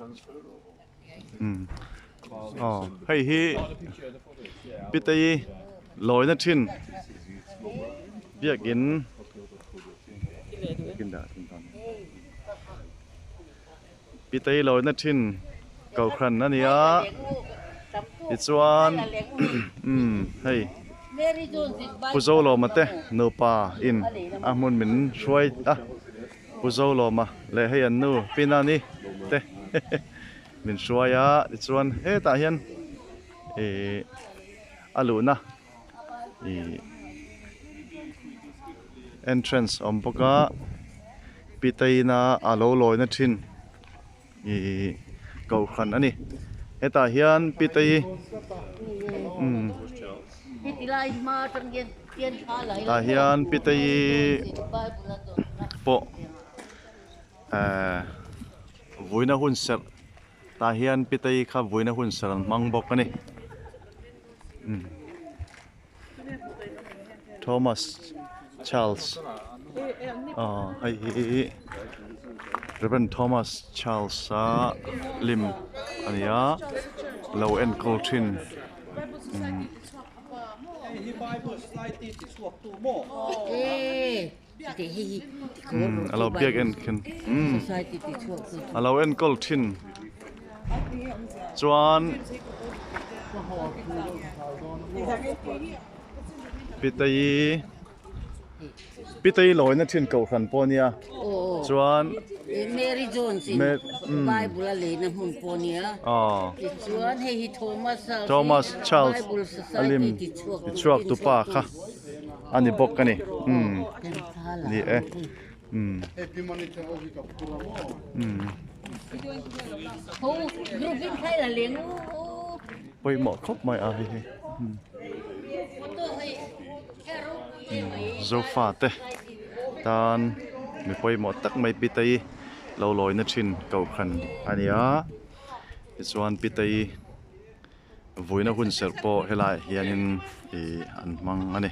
Umm aw hei hi pitei lawina thin biakin pitei lawina thin kohhran a ni a tichuan umm hei Pu Zolawma te nupa in a hmun min hruai a. Pu Zolawma leh hei an nu Pi Nani te min hruai a tichuan hetah hian ihh a luhna ihh entrance a awm bawk a Piteina a lo lawina thin ihh kohhran a ni hetah hian Pitei umm tah hian Pitei pawh ehh vuina hun serh tah hian Pitei kha vuina hun serh an hmang bawk a ni umm. Thomas Charles aw hei hi Reverend Thomas Charles a lim a ni a lo enkawl thin umm. A lo biak en khin umm a lo enkawl thin chuan pitei pitei lawina thin kohhran pawh a nia chuan Mary Jones in Bible a leina hmun pawh a nia tichuan hei hi Thomas Charles a lim tichhuak tupa kha. A ni bawk a ni umm ni e umm umm pawimawh khawp mai a hei hi umm zofa te tan mi pawimawh tak mai pitei lo lawina thin kohhran a ni a tichuan pitei. Vawiina hun serh pawh helaiah hianin ih an hmang a ni.